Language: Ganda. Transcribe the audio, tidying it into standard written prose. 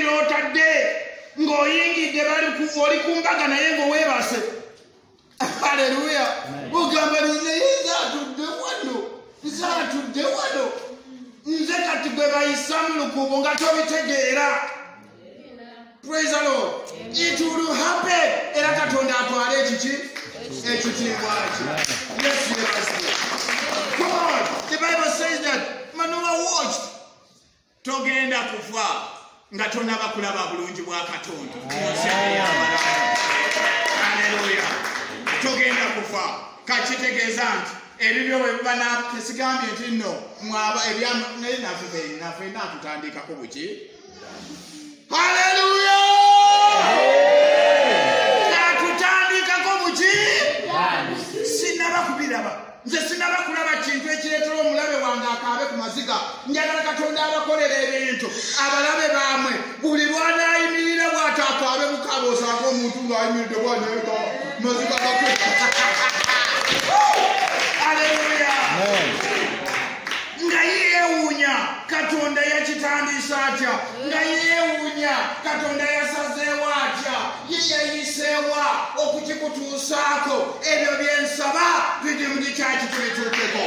Owulira otadde ng'oyingidde oli ku mbaga naye ng'oweebase. Haleluya. Ogamba naye nze atudde wano, nze atudde wano, nze kati gwe bayisa mu lukuubo nga tobitegeera. Praise the Lord. It will happen. Era Katonda atwale ekiki? Ekitiibwa kye. Yesu yeebazibwe. Come on. The Bible says that Manoah watched. Togenda kufa nga tonaba kulaba bulungi bwa Katonda. Haleluya. Togenda kufa. Kakitegeeza nti ebibyo bwe biba tesigambye nti nno mwaba ebyamu naye naffe natutandikako buki. Haleluya. Natutandikako buki. Sinaba kubiraba. Nze sinaba kulaba kintu ekireetera omulabe wange akaabe ku maziga. Njagala Katonda abakolera ebintu abalabe baamwe buli lw'anaayimirira bw'ati akaabe bukaaba osange omuntu ng'ayimiridde bw'aneeka maziga gake. Haleluya. Nga yeewuunya Katonda yakitandisa atya, nga yeewuunya Katonda yasazeewo atya, ye yayiseewa okukikutuusaako. Ebyo bye nsaba Redeemed Church tubituukeko.